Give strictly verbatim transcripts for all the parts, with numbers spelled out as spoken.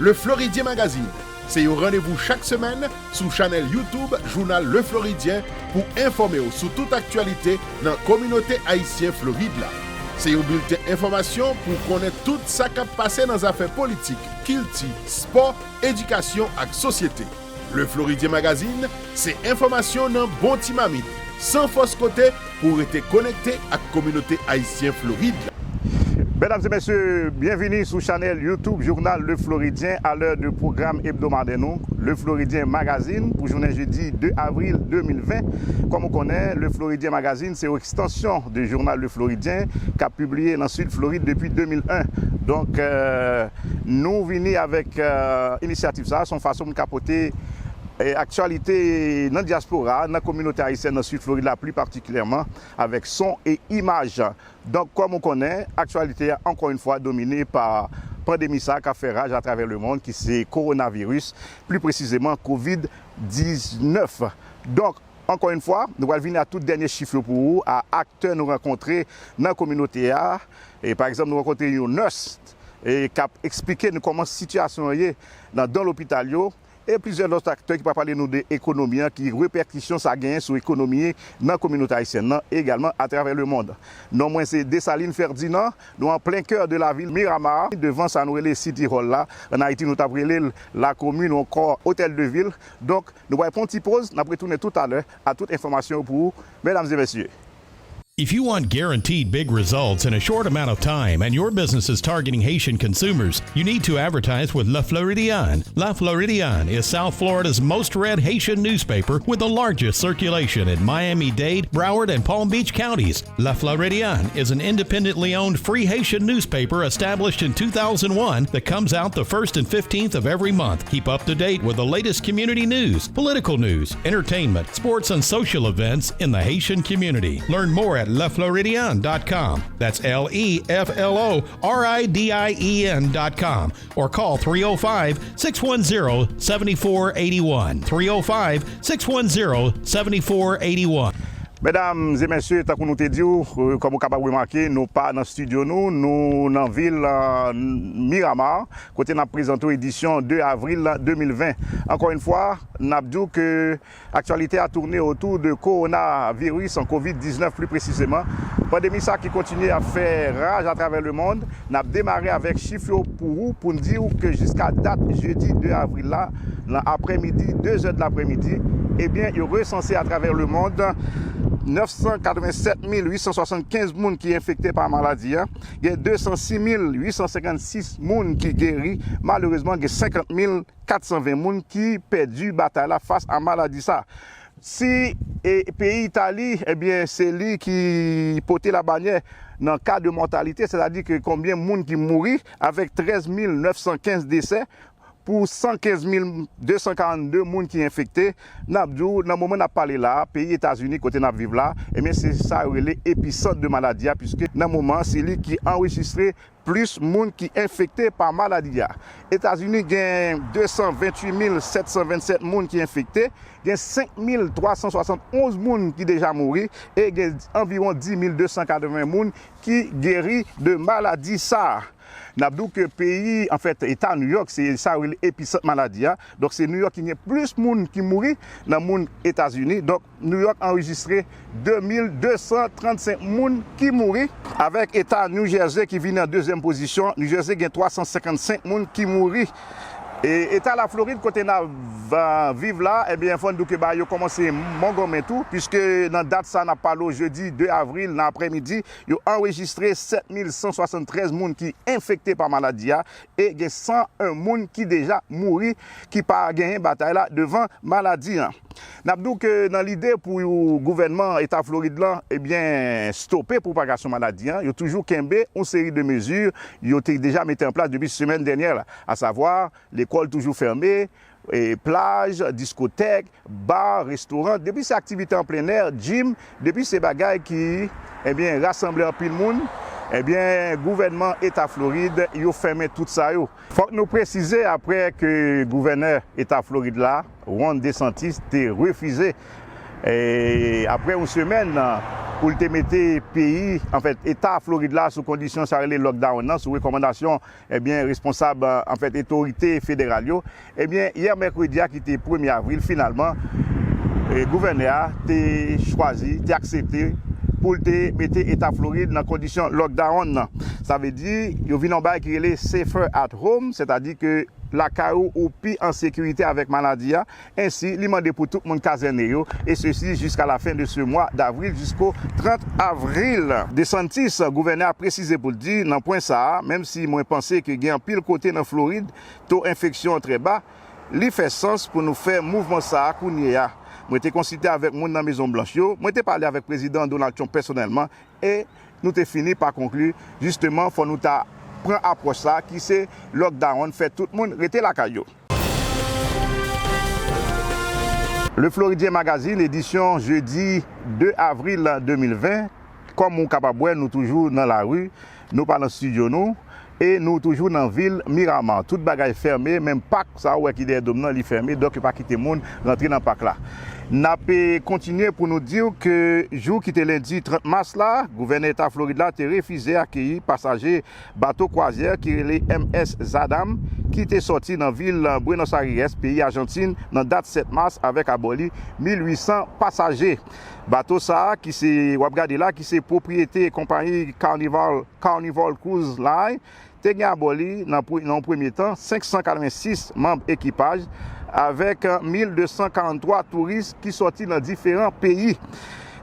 Le Floridien Magazine, se yon randevou chak semèn sou chanèl YouTube Jounal Le Floridien pou enfòme w sou tout aktyalite nan kominote ayisyen Florid la. Se yon bilten enfòmasyon pou w konnen tout sa k ap pase nan zafè politik, kilti, spò, edikasyon ak sosyete. Le Floridien Magazine, se enfòmasyon nan bon ti mamit, san fòs kote, pou w rete konekte ak kominote ayisyen Florid la. Medam e mesye, byenvini sou chanèl YouTube Jounal Le Floridien, a lè de pwogram ebdomadè nou, Le Floridien Magazine, pou jounen jedi de avril de mil ven. Kòm ou konnen, Le Floridien Magazine se yon ekstansyon de Jounal Le Floridien k ap pibliye nan Sid Florid depi de mil en. Donk, euh, nou vini avèk, euh, inisyativ sa a, se yon fason pou n ka pote, eh, aktyalite nan dyaspora, nan kominote ayisyèn nan Sid Florid la pli patikilyèman, avèk son e imaj. Donk, kòm ou konnen, aktyalite a, ankò yon fwa, domine pa pandemi sa a k ap fè raj atravè lemonn, ki se kowonaviris, pli presizeman kovid diznèf. Donk, ankò yon fwa, nou pral vini a tout dènye chif yo pou ou, a aktè nou rankontre nan kominote a. E, pa egzanp, nou rankontre yon nurse, e, k ap eksplike nou kòman sitiyasyon an ye nan, dan lopital yo, e plizyè lòt aktè ki pral pale nou de ekonomi an, ki repèkisyon sa genyen sou ekonomi nan kominote ayisyèn nan, e egalman atravè lemonn. Non mwen se Desalin Ferdinand, nou an plen kè de lavil Miramar, devan sa nou rele City Hall la. Ann Ayiti, nou t ap rele l Lakomin ou ankò Hôtel de Ville. Donk, nou pral pran yon ti poz, n ap retounen toutalè a tout enfòmasyon yo pou ou, medam e mesye. If you want guaranteed big results in a short amount of time and your business is targeting Haitian consumers, you need to advertise with Le Floridian. Le Floridian is South Florida's most read Haitian newspaper with the largest circulation in Miami-Dade, Broward, and Palm Beach counties. Le Floridian is an independently owned free Haitian newspaper established in two thousand one that comes out the first and fifteenth of every month. Keep up to date with the latest community news, political news, entertainment, sports, and social events in the Haitian community. Learn more at le floridian dot com. That's L E F L O R I D I E N dot com. Or call three oh five, six one zero, seven four eighty-one. Three oh five, six one zero, seven four eighty-one. Medam e mesye, tankou nou te di w, euh, kòm ou kapab remake, nou pa nan estidyo nou, nou nan vil, euh, Miramar, kote n ap prezante w edisyon de avril de mil ven. Ankò yon fwa, n ap di w ke aktyalite a tounen otou de kowonaviris, an kovid diznèf pli presizeman. Pandemi sa ki kontinye ap fè raj atravè lemonn. N ap demare avèk chif yo pou ou, pou n di w ke jiska dat jedi de avril la, nan aprèmidi, de zè de laprèmidi, ebyen, yo resanse atravè lemonn nèf san katrevennsèt mil uit san swasannkenz moun ki enfekte pa maladi a. Gen de san sis mil uit san senkannsis moun ki geri. Malerezman, gen senkant mil kat san ven moun ki pèdi batay la fas a maladi sa. Si, e, peyi Itali, ebyen, se li ki pote labanyè nan ka de mòtalite, sètadi ke konbyen moun ki mouri, avèk trèz mil nèf san kenz desè pou san kenz mil de san karannde moun ki enfekte. N ap di w, nan moman n ap pale la a, peyi Etazini, kote n ap viv la, ebyen, se sa yo rele episant de maladi a, piske nan moman an, se li ki anrejistre plis moun ki enfekte pa maladi a. Etazini gen de san venntuit mil sèt san vennsèt moun ki enfekte, gen senk mil twa san swasannonz moun ki deja mouri, e gen anviwon dis mil de san katreven moun ki geri de maladi sa a. N ap di w ke peyi, anfèt, eta New York, se sa yo rele episant maladi a. Donk, se New York ki gen plis moun ki mouri nan moun Etazini. Donk, New York anrejistre de mil de san trannsenk moun ki mouri, avèk eta New Jersey ki vini an dezyèm pozisyon. New Jersey gen twa san senkannsenk moun ki mouri. E eta Laflorid, kote n ap, a, viv la, ebyen, fò n di w ke bagay yo kòmanse mongonmen tou, piske nan dat sa n ap pale w, jedi de avril, nan aprèmidi, yo anrejistre sèt mil san swasanntrèz moun ki enfekte pa maladi a, e gen san en moun ki deja mouri, ki pa genyen batay la devan maladi an. N ap di w ke nan lide pou gouvènman eta Florid lan, ebyen, stope pwopagasyon maladi an, yo toujou kenbe yon seri de mezi yo te deja mete an plas depi semèn dènyè la, asavwa, lekòl toujou fèmen, e, plaj, diskotèk, ba, restoran, depi se aktivite an plennè, gym, depi se bagay ki, ebyen, rasanble anpil moun, ebyen, gouvènman eta Florid, yo fèmen tout sa yo. Fòk nou presize, aprè ke gouvènè eta Florid la, Ron DeSantis, te refize E apre yon semèn, pou l te mete peyi, anfèt, eta Florid la sou kondisyon sa rele lockdown nan, sou rekòmandasyon, ebyen, responsab, anfèt, otorite federal yo, ebyen, yè mèkredi a ki te premye avril, finalman, e, gouvènè a te chwazi, te aksepte pou l te mete eta Florid nan kondisyon lockdown nan. Sa vle di, yo vin yon bagay ki rele safer at home, sètadi ke lakay ou, ou pi an sekirite avèk maladi a. Ensi, li mande pou tout moun kazène yo, e sesi jiska la fen de se mwa davril, jisko trant avril. DeSantis, gouvènè a, presize pou l di, nan pwen sa a, menm si mwen panse ke gen anpil kote nan Florid, to enfeksyon an trè ba, li fè sans pou nou fè mouvman sa a kounye a. Mwen te konsilte avèk moun nan Mezon Blanch yo, mwen te pale avèk Prezidan Donald Trump pèsonèlman, e nou te fini pa konkli, jisteman, fò nou ta pran apwòch sa a ki se lockdown, fè tout moun rete lakay yo. Le Floridien Magazine, edisyon jedi de avril de mil ven. Kòm ou kapab wè, nou toujou nan lari, nou pa nan estidyo nou, e nou toujou nan vil Miramar. Tout bagay fèmen, menm pak sa ou wè ki dèyè do m nan, li fèmen, donk yo pa kite moun rantre nan pak la. N ap, e, kontinye pou nou di w ke jou ki te lendi trant mas la, gouvènè eta Florid la te refize akeyi pasaje bato kwazyè ki rele M S Zadam, ki te sòti nan vil Buenos Aires, peyi Ajantin, nan dat sèt mas, avèk abò li mil uit san pasaje. Bato sa a, ki se, w ap gade la, ki se pwopriyete konpayi Carnival, Carnival Cruise Line, te gen abò li nan pre-, nan yon premye tan senk san katrevensis manm ekipaj, avèk, eh, mil de san karanntwa touris ki sòti nan diferan peyi.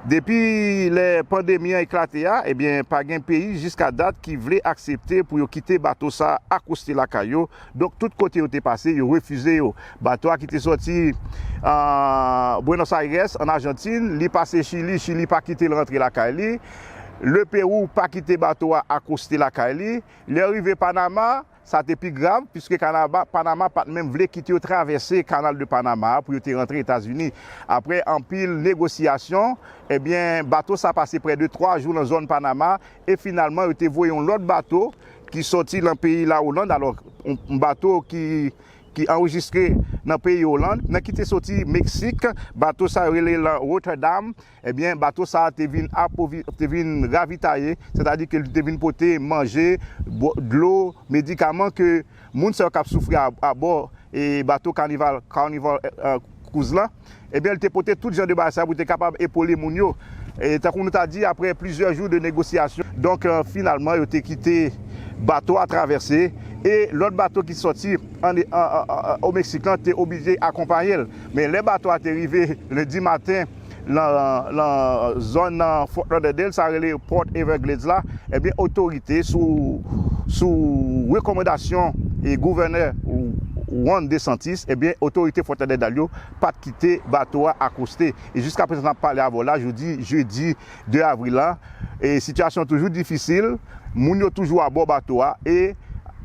Depi lè pandemi an eklate a, ebyen, pa gen peyi jiska dat ki vle aksepte pou yo kite bato sa a akoste lakay yo. Donk, tout kote yo te pase, yo refize yo. Bato a ki te sòti, ah, Buenos Aires, an Ajantin, li pase Chili, Chili pa kite l rantre lakay li. Le Pérou pa kite bato a akoste lakay li. Lè yo rive Panama, sa te pi grav, piske Kanaba-, Panama pa t menm vle kite yo travèse Kanal de Panama a pou yo te rantre Etazini. Apre anpil negosyasyon, ebyen, bato sa pase prè de twa jou nan zòn Panama, e finalman, yo te voye yon lòt bato ki sòti nan peyi Lawolann, alò, yon, yon bato ki, ki anrejistre nan peyi Olann, nan ki te sòti Meksik, bato sa yo rele l Rotterdam, ebyen, bato sa a te vin apwovi-, te vin ravitaye, sètadi ke li te vin pote manje, bwa-, dlo, medikaman ke moun sa yo k ap soufri a, abò, e, bato Carnival, Carnival, eh, eh, Cruise lan, ebyen, li te pote tout jan de bagay sa yo pou te kapab epole moun yo. E, tankou nou ta di, apre plizyè jou de negosyasyon, donk, eh, finalman, yo te kite bato a travèse, e lòt bato ki sòti an, an, an, an, o Meksik lan te oblije akonpaye l. Men lè bato a te rive lendi maten, nan, nan zòn nan Fort Lauderdale, sa rele Port Everglades la, ebyen, otorite sou, sou rekòmandasyon e gouvènè Ron DeSantis, ebyen, otorite Fort Lauderdale yo pa t kite bato a akoste. E jiska prezan n ap pale avè w la, jodi, jedi de avril la, e sitiyasyon toujou difisil, moun yo toujou abò bato a, e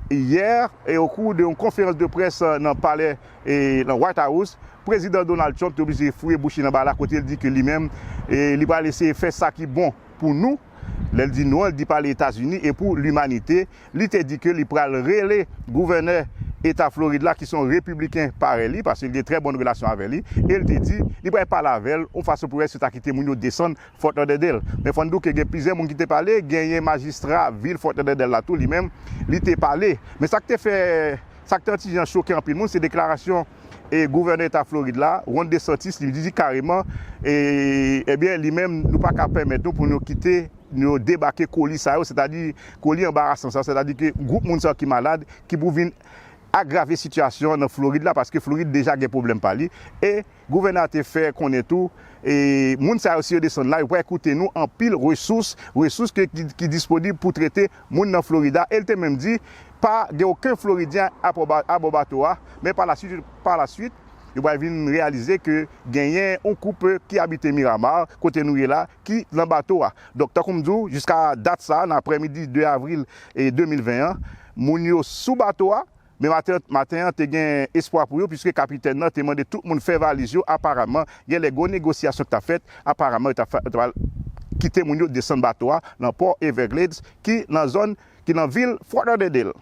yè, e o kou de yon konferans de près, eh, nan palè, e nan White House, Prezidan Donald Trump te oblije fouye bouch li nan bagay la, kote l di ke li menm, e, li pral eseye fè sa ki bon pou nou. Lè l di nou an, li pale Etazini e pou limanite. Li te di ke li pral rele gouvènè eta Florid la, ki se yon repibliken parèy li, paske li gen trè bòn relasyon avè li, e l te di li pral pale avè l yon fason pou wè si yo ta kite moun yo desann Fort Lauderdale. Men fò n di w ke gen plizyè moun ki te pale, genyen majistra vil Fort Lauderdale la tou, li menm, li te pale. Men sa k te fè Sa k te yon ti jan choke anpil moun, se deklarasyon, e, gouvènè eta Florid la, Ron DeSantis, li di kareman, e, ebyen, li menm, nou pa ka pèmèt nou pou nou kite, nou debake koli sa yo, sètadi koli anbarasan sa yo, sètadi ke gwoup moun sa yo ki malad, ki pou vin agrave sitiyasyon an nan Florid la, paske Florid deja gen pwoblèm pa li, e gouvènè a te fè konnen tou, e moun sa yo, si yo desann la, yo pral koute nou anpil resous, resous ke, ki, ki disponib pou trete moun nan Florida. E l te menm di, pa gen okenn Floridyen abò ba-, abò bato a, men pa la swit, pa la swit, yo pral vin reyalize ke genyen yon koup ki abite Miramar, kote nou ye la, ki nan bato a. Donk, tankou m di w, jiska dat sa a, nan aprèmidi de avril, e, de mil ven an, moun yo sou bato a, men maten, maten an, te gen espwa pou yo, piske kapitèn nan te mande tout moun fè valiz yo. Aparaman, gen lè gwo negosyasyon ki t ap fèt, aparaman, yo t ap fè, yo t ap kite moun yo desann bato a nan pò Everglades, ki nan zòn, ki nan vil Fort Lauderdale.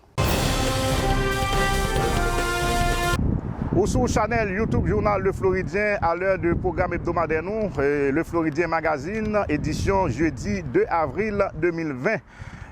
Sou chanèl YouTube Jounal Le Floridien, a lè de pwogram ebdomadè nou, eh, Le Floridien Magazine, edisyon jedi de avril de mil ven.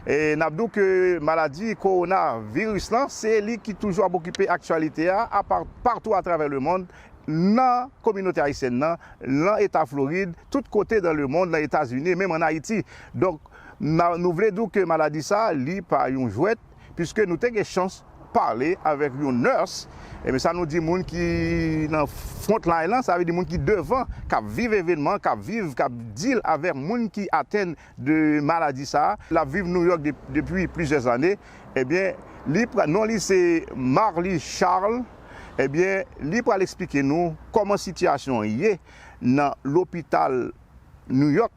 E n ap di w ke maladi kowonaviris lan, se li ki toujou ap okipe aktyalite a, apa-, patou atravè lemonn, nan kominote ayisyèn nan, nan eta Florid, tout kote dan lemonn, nan Etazini, menm ann Ayiti. Donk, n a, nou vle di w ke maladi sa, li pa yon jwèt, piske nou te gen chans pale avèk yon nurse, ebyen sa nou di moun ki nan front line lan, sa vle di moun ki devan, k ap viv evènman, k ap viv, k ap deal avèk moun ki atenn de maladi sa a. L ap viv Nouyòk de-, depi plizyè zane. Ebyen, li pra-, non li se Marly Charles. Ebyen, li pral eksplike nou kòman sitiyasyon an ye nan lopital Nouyòk,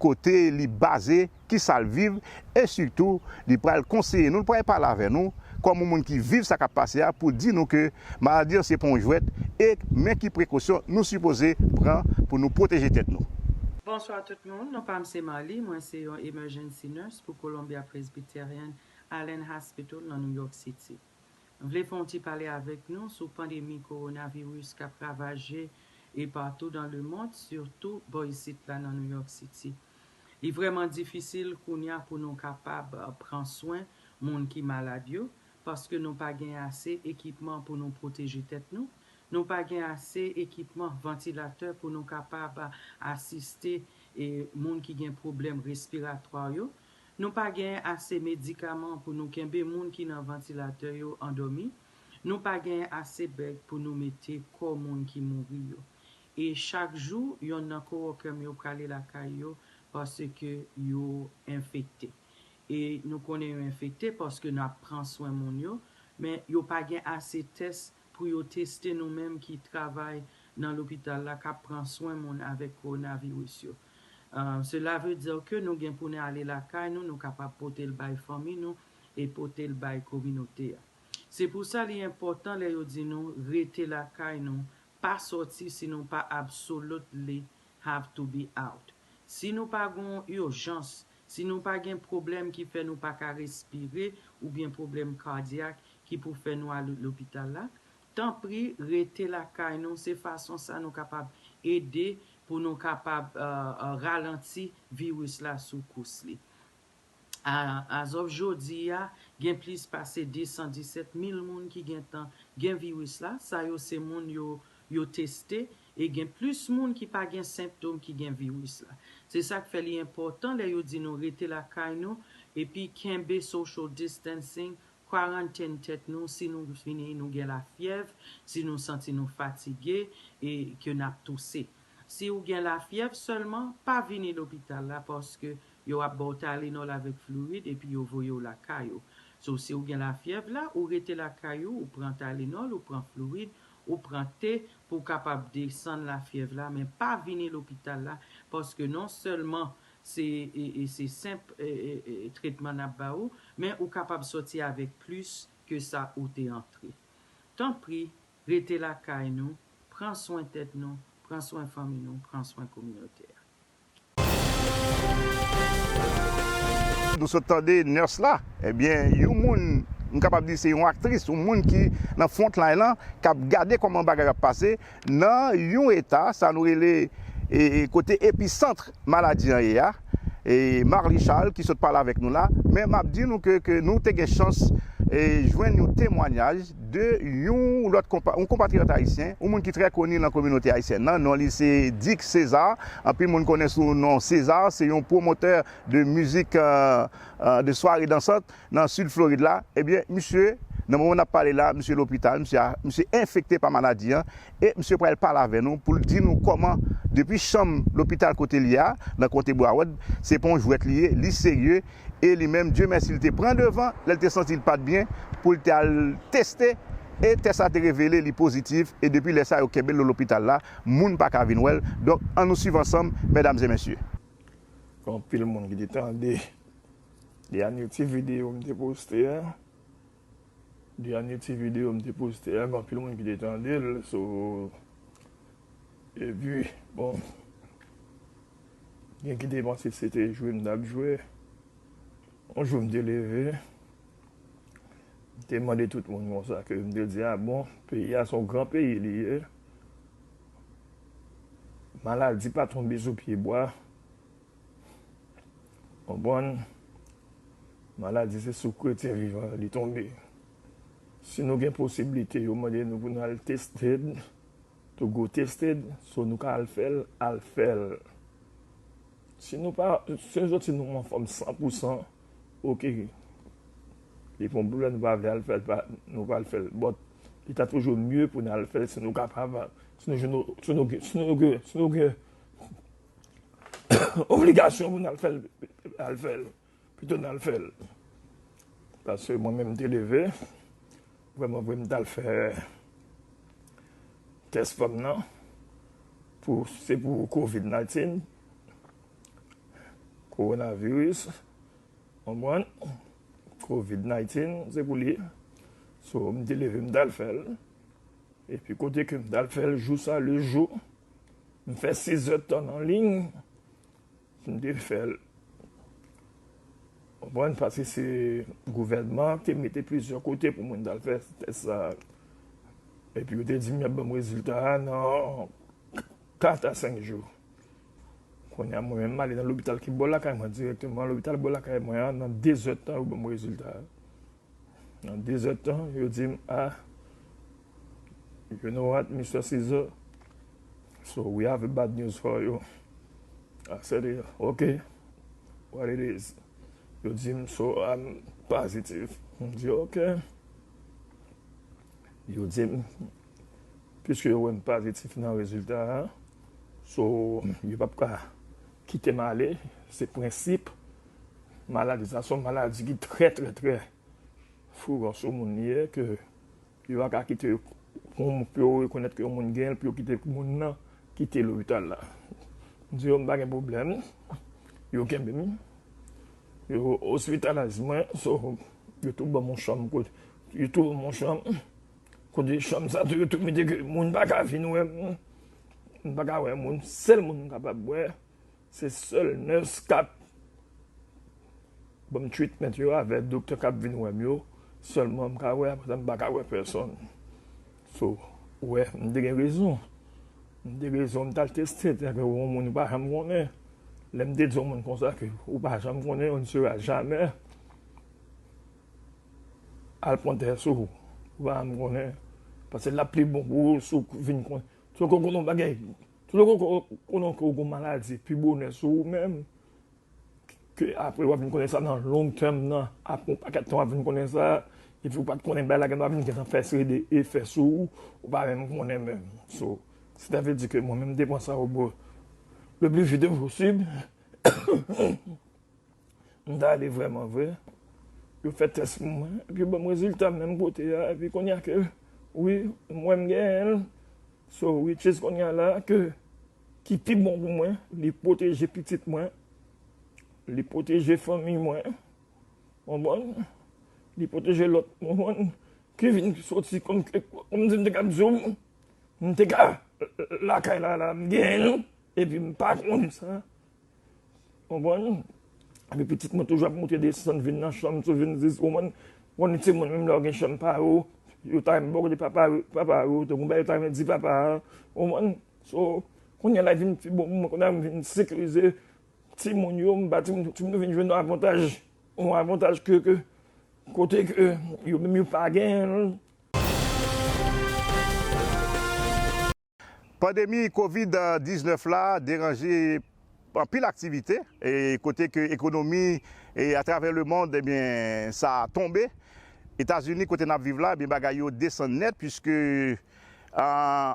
kote li baze, kisa l viv, e sitou, li pral konseye nou, li pral pale avè nou, kòm yon moun ki viv sa k ap pase a, pou di nou ke maladi an se pa yon jwèt, e men ki prekosyon nou sipoze pran pou nou pwoteje tèt nou. Bonswa tout moun, non pa m se Marly, mwen se yon emergency nurse pou Columbia Presbyterian Allen Hospital nan New York City. M vle fè yon ti pale avèk nou sou pandemi kowonaviris k ap ravaje e patou dan lemonn, sitou bò isit la nan New York City. Li vrèman difisil kounye a pou nou kapab, eh, pran swen moun ki malad yo, paske nou pa gen ase ekipman pou nou pwoteje tèt nou. Nou pa gen ase ekipman vantilatè pou nou kapab asiste, eh, moun ki gen pwoblèm respiratwa yo. Nou pa gen ase medikaman pou nou kenbe moun ki nan vantilatè yo andòmi. Nou pa gen ase bèd pou nou mete kò moun ki mouri yo. E chak jou, yonn nan coworker m yo prale lakay yo paske yo enfekte. E nou konnen yo enfekte paske n ap pran swen moun yo, men yo pa gen ase tès pou yo teste nou menm ki travay nan lopital la, k ap pran swen moun avèk kowonaviris yo. Euh, cela veut dire que nou gen pou n ale lakay nou, nou kapab pote l bay fanmi nou e pote l bay kominote a. Se pou sa li enpòtan lè yo di nou rete lakay nou, pa sòti si nou pa absolutely have to be out. Si nou pa gen yon ijans, si nou pa gen pwoblèm ki fè nou pa ka respire oubyen pwoblèm kadyak ki pou fè nou al lopital la, tanpri rete lakay nou. Se fason sa nou kapab ede pou nou kapab, euh, euh, ralanti viris la sou kous li. A, as of jodi a, gen plis pase de san disèt mil moun ki gentan gen viris la. Sa yo se moun yo, yo teste, e gen plis moun ki pa gen sentòm ki gen viris la. Se sa k fè li enpòtan lè yo di nou rete lakay nou, epi kenbe social distancing, kwarantenn tèt nou si nou vini nou gen lafyèv, si nou santi nou fatige e ke n ap touse. Si w gen lafyèv sèlman, pa vini lopital la paske yo ap ba w Tylenol avèk fluid epi yo voye w lakay ou. So, si w gen lafyèv la, ou rete lakay ou, ou pran Tylenol, ou pran fluid, ou pran te pou w kapab desann lafyèv la, men pa vini lopital la paske non sèlman se, e, e se senp, e, e, e, tretman n ap ba ou, men ou kapab sòti avèk plis ke sa ou te antre. Tanpri, rete lakay nou, pran swen tèt nou, pran swen fanmi nou, pran swen kominote a. Nou sot tande nurse la, ebyen, yon moun, m kapab di se yon aktris, yon moun ki nan front line lan, k ap gade kòman bagay ap pase, nan yon eta, sa nou rele, e, e, kote episant maladi an ye a, e, Marly Charles ki sot pale avèk nou la, men m ap di nou ke, ke nou te gen chans, e, jwenn yon temwayaj de yon lòt konpa-, yon konpatriyòt ayisyen, yon moun ki trè koni nan kominote ayisyèn nan, non li se Dick César, anpil moun konnen sou non César, se yon pwomotè de mizik, euh, euh, de sware dansant nan Sid Florid la, ebyen, misye, nan moman n ap pale la, misye lopital, misye a, misye enfekte pa maladi an, e misye pral pale avè nou pou l di nou kòman, depi chanm lopital kote l ye a, nan konte Broward, se pa yon jwèt li ye, li serye, e li menm, Dye mèsi, li te pran devan, lè l te santi l pa t byen, pou l te al teste, e tès la te revele li pozitif, e depi lè sa yo kenbe l nan lopital la, moun pa ka vin wè l. Donk, ann nou swiv ansanm, medam e mesye. Gen anpil moun ki te tande dènye ti videyo m te poste a. Dènye ti videyo m te poste a, gen anpil moun ki te tande l, so, epi, bon, gen ki te panse se te jwe m t ap jwe. Yon jou m te leve, Te mande tout moun konsa ke m te di, a bon, peyi a se yon gran peyi li ye. Maladi pa tonbe sou pye bwa. Konprann? Maladi se sou kretyen vivan li tonbe. Si nou gen posiblite, yo mande nou pou nou al tested, to go tested, so nou ka al fè l, al fè l. Si nou pa, si nou santi nou anfòm san pou san, oke. Li pa yon pwoblèm, nou pa vle al fè l, pa, nou pa al fè l. But, li ta toujou mye pou nou al fè l si nou kapab. Si nou, si nou, si nou, si nou, si nou gen obligasyon pou n al fè l, al fè l. Pito n al fè l. Paske mwen menm, m te leve, vrèman vre, m t al fè tès fè m nan, pou, se pou covid nineteen, kowonaviris, konprann? Covid nineteen, se pou li. So, m te leve, m t al fè l. Epi kote ke m t al fè l, jou sa, le jou, m fè sis zè tan nan liy, m te fè l. Konprann? Paske se gouvènman te mete plizyè kote pou moun t al fè tès sa. Epi yo te di m y ap ban m rezilta a nan kat a senk jou. Kounye a, mwen menm, m ale nan lopital ki bò lakay mwen dirèkteman. Lopital bò lakay mwen an, nan de zè tan, yo ban m rezilta a. Nan de zè tan, yo di m, ah, you know what, Mister Caesar? So we have a bad news for you. I said, okay, what it is? Yo di m, so I'm positive. M di, okay. Yo di m, piske yo wè m pozitif nan rezilta a, so yo p ap ka kite m ale. Se prensip maladi sa, se yon maladi ki trè, trè, trè fougan sou moun li ye, ke yo pa ka kite, pou, pou yo rekonèt ke yon moun gen l, pou yo kite moun nan kite lopital la. M di yo, m pa gen pwoblèm, yo kenbe m, yo ospitalize mwen, so, yo tou ban m yon chanm kote, yo tou ban m yon chanm, kote chanm sa tou, yo tou mete ke moun pa ka vin wè m, m pa ka wè moun, sèl moun m kapab wè, se sèl nès k ap ban m treatment yo avèk doktè k ap vin wè m yo, sèlman m ka wè, apre sa m pa ka wè pèsonn. So, ou wè, m te gen rezon. M te gen rezon, m t al teste, tankou yon moun ou pa janm konnen. Lè m te di yon moun konsa ke ou pa janm konnen, on ne sera jamais, al pran tès ou, ou pa janm konnen. Paske l ap pi bon pou ou si w vin konnen. Si w konnen yon bagay, si w konnen ke w gen maladi, pi bonè sou ou menm, ke apre w ap vin konnen sa nan long term nan, apre yon pakèt tan w ap vin konnen sa, epi w pa t konnen bagay la, gen dwa vin gentan fè seri de efè sou ou, ou pa menm konnen menm. So, sètadi ke mwen menm, m te pran sa o bo le pli vit posib. M t ale vrèman vre. Yo fè tès pou mwen, epi yo ban m rezilta menm kote a, epi kounye a ke, wi, m wè m genyen l. So, which is kounye a la, ke, ki pi bon pou mwen, li pwoteje pitit mwen, li pwoteje fanmi mwen, konprann? Li pwoteje lòt, konprann? Ki vin soti kòm, kòm si m te ka di w, m te ka lakay la, la, m genyen l, epi m pa konn sa. Konprann? Epi pitit mwen toujou ap monte desann, vin nan chanm, tou vin di, konprann? Konn timoun menm lè yo gen chanm pa yo, yo ta renmen bò kote papa yo, papa yo, tankou bagay yo ta renmen di papa a, konprann? So, kounye a la vin pi bon pou mwen, kounye a m vin sekirize timoun yo, m ba timoun, timoun yo vin jwenn yon avantaj, yon avantaj ke, ke, kote ke yo menm yo pa genyen l. Pandemi kovid diznèf la deranje anpil aktivite, e kote ke ekonomi, e atravè lemonn, ebyen, sa tonbe. Etazini, kote n ap viv la, ebyen, bagay yo desann nèt, piske, a,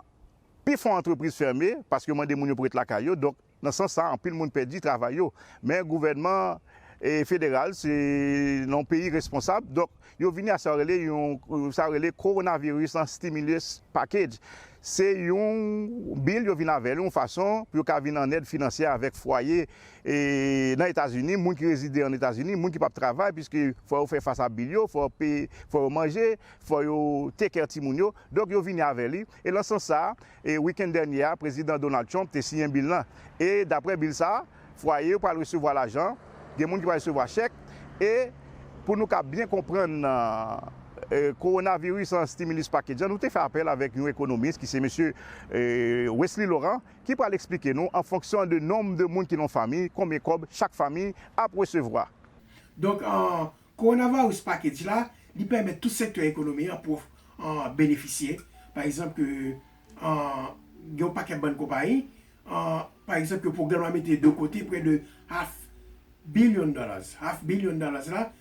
pifò antrepriz fèmen, paske yo mande moun yo pou ret lakay yo. Donk, nan sans sa, anpil moun pèdi travay yo. Men gouvènman, e, federal, se yon peyi responsab. Donk, yo vini a sa yo rele yon, sa yo rele Coronavirus Stimulus Package. Se yon bil yo vin avè l, yon fason pou yo ka vin an èd finansyè avèk fwaye, e, nan Etazini, moun ki rezide an Etazini, moun ki p ap travay, piske fò yo fè fas a bil yo, fò yo peye, fò yo manje, fò yo take care timoun yo. Donk, yo vini avè li. E nan sans sa, e wikenn dènye a, Prezidan Donald Trump te siyen bil lan. E daprè bil sa, fwaye yo pral resevwa lajan, gen moun ki pral resevwa chèk. E pou nou ka byen konprann, eh, coronavirus, eh, stimulus package la, nou te fè apèl avèk yon ekonomis ki se mesye, eh, Wesley Laurent, ki pral eksplike nou an fonksyon de nonb de moun ki nan fanmi, konbyen kòb chak fanmi ap resevwa. Donk, eh, coronavirus package la, li pèmèt tout sektè ekonomi an pou, eh, benefisye. Pa egzanp, ke, eh, gen yon pakèt bann konpayi, eh, pa egzanp, ke pwogram la mete de kote prè de half billion dollars. Half billion dollars la,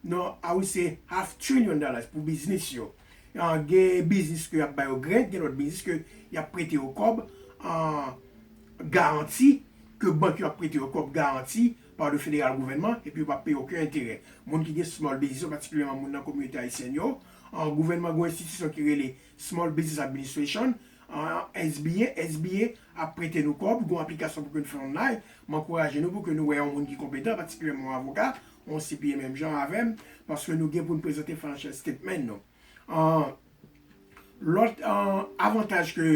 non, I would say half trillion dollars pou biznis yo. Ah, gen biznis ke y ap ba yo grant, gen lòt biznis ke y ap prete yo kòb, ah, garanti, ke bank yo ap prete yo kòb garanti pa de federal gouvènman, epi yo p ap peye okenn enterè. Moun ki gen small business yo, patikilyèman moun nan kominote ayisyèn yo, ah, gouvènman gen yon enstitisyon ki rele Small Business Administration, ah, S B A, S B A ap prete nou kòb, gen yon aplikasyon pou ke nou fè online. M ankouraje nou pou ke nou wè yon moun ki konpetan, patikilyèman yon avoka, yon C P A menm jan avè m, paske nou gen pou n prezante financial statement nou. Ah, lòt, ah, avantaj ke,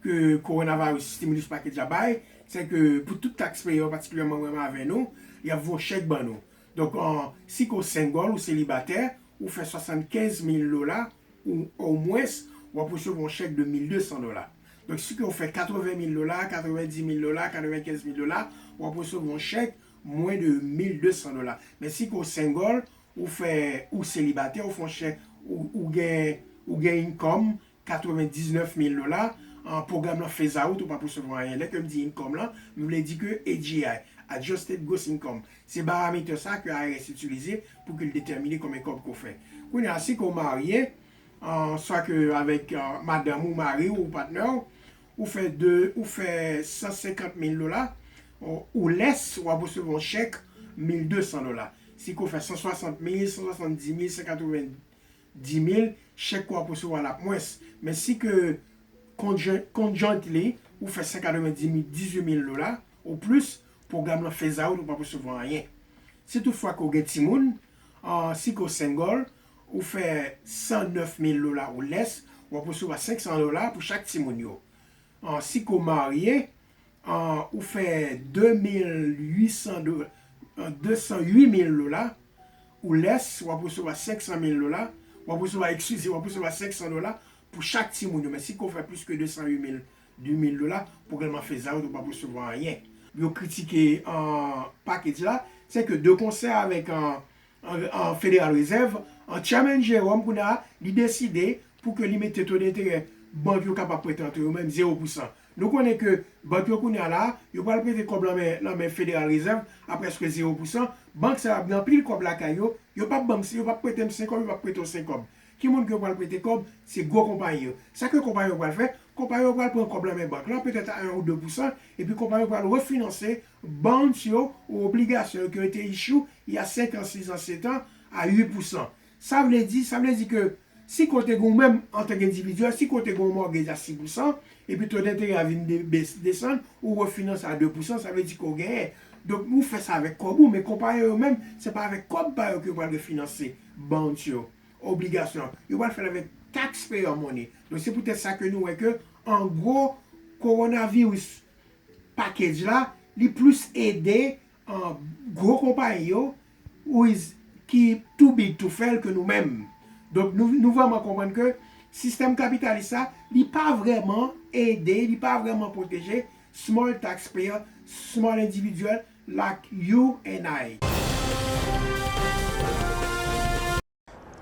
ke coronavirus stimulus package la bay, se ke pou tout taxpayer, patikilyèman mwen menm avè nou, y ap voye yon chèk ban nou. Donk, ah, si ke w single ou selibatè, ou fè swasannkenz mil dola, ou omwens, w ap resevwa yon chèk de mil de san dola. Donk, si ke w fè katreven mil dola, katrevendis mil dola, katrevenkenz mil dola, w ap resevwa yon chèk mwen de mil de san dola. Men si ke w single, ou fè, ou selibatè, ou fè yon chèk, ou, ou gen, ou gen income katrevendiznèf mil dola, an pwogram lan phase out, ou p ap resevwa anyen. Lè ke m di income lan, m vle di ke A G I, Adjusted Gross Income, se parametè sa ke I R S itilize pou ke l detèmine konbyen kòb ke w fè. Kounye a, si ke w marye, ah, swa ke avèk, ah, madanm ou, mari w, ou patnè w, ou fè de, ou fè san senkant mil dola, ou, ou lès, w ap resevwa yon chèk mil de san dola. Si ke w fè san swasant mil, san swasanndis mil, san katrevenndis mil, chèk ke w ap resevwa la ap mwens. Men si ke conjoint-, conjointly, ou fè san katrevenndis mil, dizuit mil dola ou plis, pwogram lan phase out, ou p ap resevwa anyen. Si toutfwa ke w gen timoun, ah, si ke w single, ou fè san nèf mil dola ou lès, w ap resevwa senk san dola pou chak timoun yo. Ah, si ke w marye, ah, ou fè de mil uit san do-, ah, de san uit mil dola ou lès, w ap resevwa senk san mil dola, w ap resevwa, eskize, w ap resevwa senk san dola pou chak timoun yo. Men si ke w fè plis ke de san uit mil, de mil dola, pwogram lan phase out, ou p ap resevwa anyen. Yo kritike, ah, package la, se ke de konsè avèk, ah, an, an Federal Reserve, an Chairman Jerome, kounye a, li deside pou ke li mete to denterè bank yo kapab prete antre yo menm, zewo pousan. Nou konnen ke bank yo kounye a la, yo pral prete kòb nan men, nan men Federal Reserve a prèske zewo pousan. Bank sa yo ap gen anpil kòb lakay yo, yo p ap ban m, yo p ap prete m senk kòb, yo p ap prete w senk kòb. Ki moun ke yo pral prete kòb? Se gwo konpayi yo. Sa ke konpayi yo pral fè? Konpayi yo pral pran kòb nan men bank lan, petèt a en ou de pousan, epi konpayi yo pral refinanse bonds yo ou obligasyon yo ke yo te issue il y a senk an, sis an, sèt an a uit pousan. Sa vle di, sa vle di ke si ke w te gen, ou menm antanke endividyèl, si ke w te gen yon mortgage a sis pousan, epi to denterè a vin de-, bes-, desann, ou refinanse a de pousan, sa vle di ke w genyen. Donk, ou fè sa avèk kòb ou, men konpayi yo menm, se pa avèk kòb pa yo ke yo pral refinanse bonds yo, obligasyon. Yo pral fè l avèk taxpayer money. Donk, se poutèt sa ke nou wè ke, an gwo, coronavirus package la, li plis ede, an, gwo konpayi yo, who is, ki too big to fail ke nou menm. Donk, nou, nou vrèman konprann ke sistèm kapitalis la, li pa vrèman ede, li pa vrèman pwoteje small taxpayer, small individual like you and I.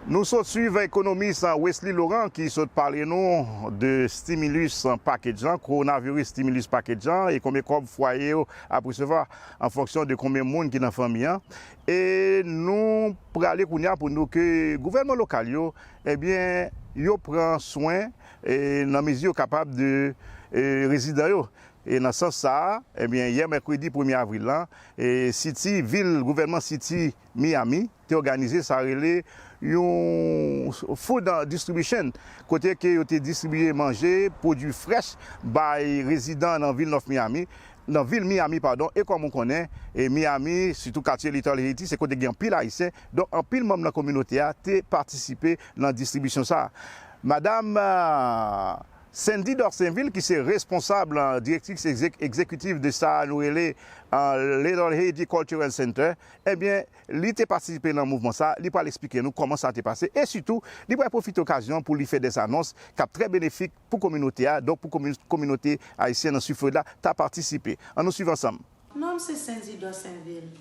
Nou sot swiv ekonomis Wesley Laurent ki sot pale nou de stimulus package lan, coronavirus stimulus package lan, e konbyen kòb fwaye yo ap resevwa an fonksyon de konbyen moun ki nan fanmi an. E nou prale kounye a pou nou ke gouvènman lokal yo, ebyen, yo pran swen, e nan mezi yo kapab de, e, rezidan yo. E nan sans sa a, ebyen, yè mèkredi premye avril lan, e City, vil, gouvènman City Miami te òganize sa rele yon food distribution, kote ke yo te distribiye manje, pwodui frèch bay rezidan nan vil North Miami, nan vil Miami, padon, e kòm ou konnen, e Miami, sitou katye Little Haiti, se kote gen anpil Ayisyen, donk anpil manm nan kominote a te patisipe nan distribisyon sa a. Madam, ah, Sandy Dorsainville, ki se responsab, eh, direktris egzek-, egzekitif de sa nou rele, eh, Little Haiti Cultural Center, ebyen, li te patisipe nan mouvman sa, li pral eksplike nou kòman sa te pase, e sitou, li pral pwofite okazyon pou li fè dè anons k ap trè benefik pou kominote a, donk pou komi-, kominote ayisyèn nan Sid Florid la, ta patisipe. Ann nou swiv ansanm. Non m se Sandy Dorsainville.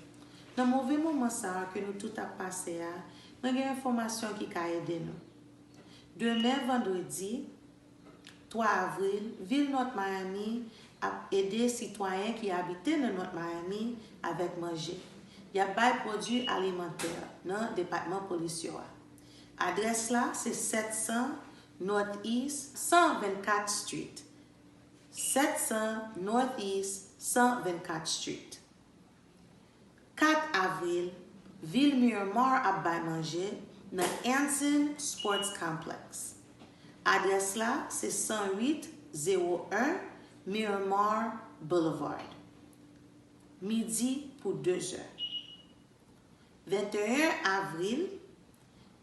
Nan move moman sa a ke nou tout ap pase a, mwen gen enfòmasyon ki ka ede nou. Demen vandredi, twa avril, vil North Miami ap ede sitwayen ki abite nan North Miami avèk manje. Y ap bay pwodui alimantè nan depatman polis yo a. Adrès la se sèt san North East san vennkat Street. Sèt san North East san vennkat Street. Kat avril, vil Miramar ap bay manje nan Anson Sports Complex. Adrès la se san uit zewo en Miramar Boulevard. Midi pou dezè. Venteyen avril,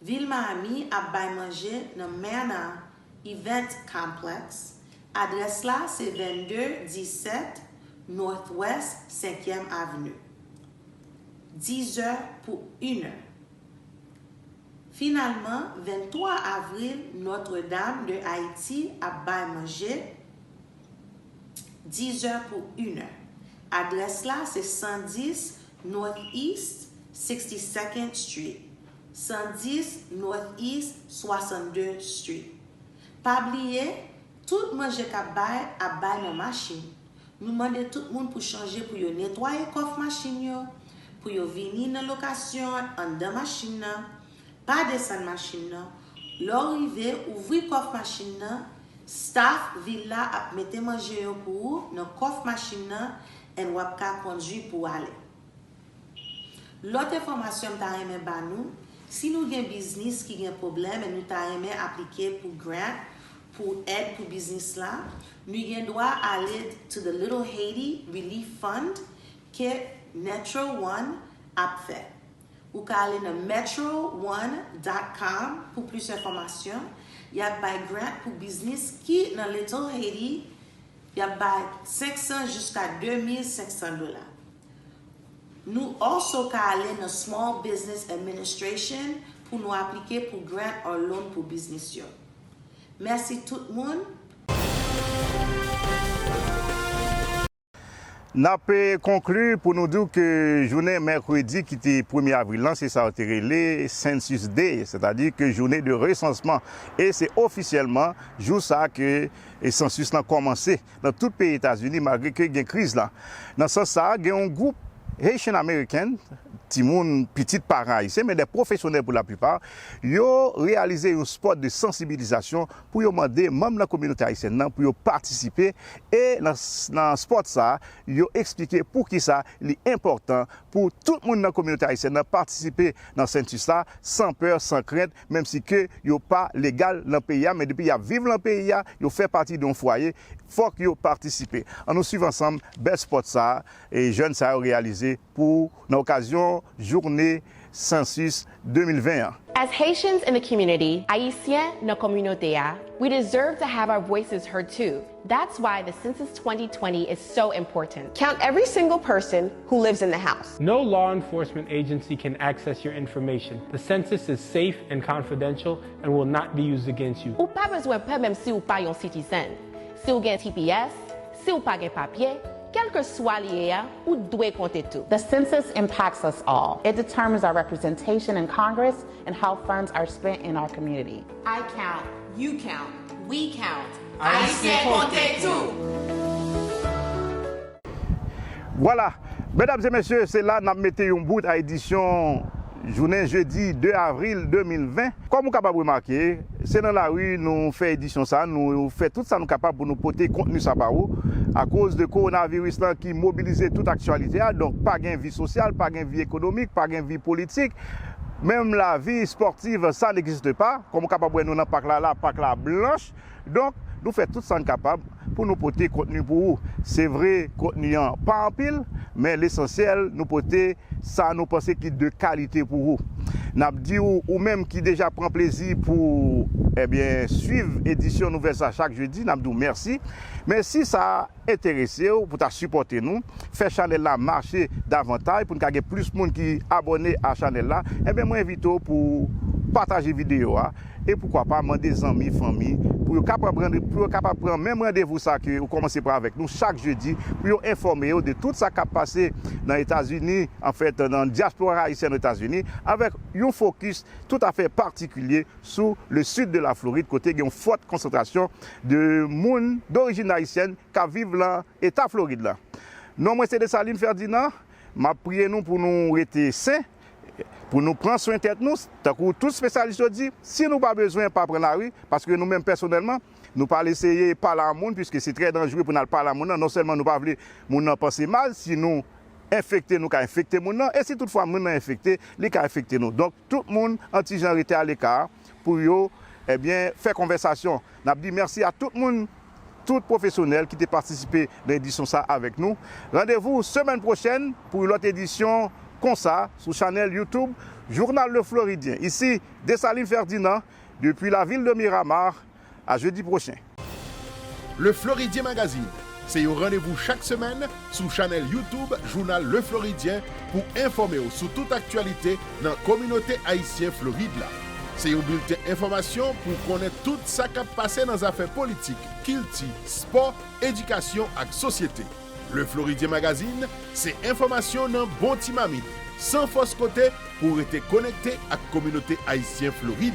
vil Miami ap bay manje nan Manna Event Complex. Adrès la se vennde disèt Northwest senkyèm Avenue. Dizè pou inè. Finalman, venntwa avril, Notre Dame de Haïti ap bay manje, dizè pou inè. Adrès la se san dis North East sixty-second Street, san dis North East swasannde Street. Pa bliye, tout manje k ap bay, ap bay nan machin. Nou mande tout moun pou chanje pou yo netwaye kòf machin yo, pou yo vini nan lokasyon an anndan machin nan. Pa desann machin nan. Lè w rive, ouvri kòf machin nan, staff vil la ap mete manje yo pou ou nan kòf machin nan, and w ap ka kondui pou w ale. Lòt enfòmasyon m ta renmen ba nou, si nou gen biznis ki gen pwoblèm e nou ta renmen aplike pou grant, pou èd pou biznis la, nou gen dwa ale to the Little Haiti Relief Fund ke Metro One ap fè. Ou ka ale nan metro one dot com pou plis enfòmasyon. Y ap bay grant pou biznis ki nan Little Haiti, y ap bay senk san jiska de mil senk san dola. Nou also ka ale nan Small Business Administration pou nou aplike pou grant or loan pou biznis yo. Mèsi tout moun. N ap, eh, konkli pou nou di w ke jounen mèkredi ki te premye avril lan, se sa yo te rele Census Day, sètadi ke jounen de resansman. E se ofisyèlman jou sa ke, eh, census lan kòmanse nan tout peyi Etazini, malgre ke gen kriz la. Nan sans sa a, gen yon gwoup Haitian American, timoun, pitit paran ayisyen, men de pwofesyonèl pou laplipa, yo reyalize yon spot de sansibilizasyon pou yo mande manm nan kominote ayisyèn nan pou yo patisipe, e nan, nan spot sa a, yo eksplike poukisa li enpòtan pou tout moun nan kominote ayisyèn nan patisipe nan census la, san pè, san krent, menm si ke yo pa legal nan peyi a, men depi y ap viv nan peyi a, yo fè pati de yon fwaye, fòk yo patisipe. Ann nou swiv ansanm bèl spot sa a, e jèn sa yo reyalize pou, nan okazyon jounen census de mil ven an. As Haitians in the community, Ayisyen nan kominote a, we deserve to have our voices heard too. That's why the census twenty twenty is so important. Count every single person who lives in the house. No law enforcement agency can access your information. The census is safe and confidential and will not be used against you. Ou pa bezwen pè menm si w pa yon citizen. Si w gen T P S, si w pa gen papye, kèlkeswa li ye a, ou dwe konte tou. The census impacts us all. It determines our representation in Congress and how funds are spent in our community. I count, you count, we count. Ayisyen konte tou! Vwala, medam e mesye, se la n ap mete yon bout a edisyon jounen jedi de avril de mil ven. Kòm ou kapab remake, se nan lari nou fè edisyon sa, nou fè tout sa nou kapab pou nou pote kontni sa ba ou. Akoz de kowonaviris lan ki mobilize tout aktyalite a, donk pa gen vi sosyal, pa gen vi ekonomik, pa gen vi politik, menm lavi spòtiv, sa n'existe pas. Kòm ou kapab wè nou nan pak la, la, pak la blanch. Donk, nou fè tout sa n kapab pou nou pote kontni pou ou. Se vre, kontni an pa anpil, men lesansyèl, nou pote sa nou panse ki de kalite pou ou. N ap di w, ou menm ki deja pran plezi pou, ebyen, swiv edisyon nouvèl sa chak jedi, n ap di w mèsi. Men si sa enterese w pou ta sipòte nou, fè chanèl la mache davantaj pou n ka gen plis moun ki abòne a chanèl la, ebyen, mwen envite w pou pataje videyo a e poukwa pa mande zanmi, fanmi pou yo kapab rann-, pou yo kapab pran menm randevou sa ke ou kòmanse pran avèk nou chak jedi pou yo enfòme yo de tout sa k ap pase nan Etazini, anfèt, nan dyaspora ayisyèn Etazini, avèk yon fokis toutafè patikilye sou le sud de la Florid, kote gen yon fòt konsantrasyon de moun dorijin ayisyèn k ap viv nan eta Florid la. Non mwen se Desalin Ferdinand, m ap priye nou pou nou rete sen, pou nou pran swen tèt nou, tankou tout espesyalis yo di, si nou pa bezwen, pa pran lari, paske nou menm pèsonèlman, nou pa al eseye pale a moun, piske se trè danjere pou n al pale a moun nan. Non sèlman nou pa vle moun nan panse mal, si nou enfekte, nou ka enfekte moun nan, e si toutfwa moun nan enfekte, li ka enfekte nou. Donk, tout moun an ti jan rete aleka pou yo, ebyen, fè konvèsasyon. N ap di mèsi a tout moun, tout pwofesyonèl ki te patisipe nan edisyon sa avèk nou. Randevou semèn pwochèn pou yon lòt edisyon konsa sou chanèl YouTube Journal Le Floridien. Ici Dessalines Ferdinand, depuis la ville de Miramar. À jeudi prochain. Le Floridien Magazine, se yon randevou chak semèn sou chanèl YouTube Jounal Le Floridien pou enfòme w sou tout aktyalite nan kominote ayisyen Florid la. Se yon bilten enfòmasyon pou w konnen tout sa k ap pase nan zafè politik, kilti, spò, edikasyon ak sosyete. Le Floridien Magazine, se enfòmasyon nan bon ti mamit, san fòs kote, pou w rete konekte ak kominote ayisyen Florid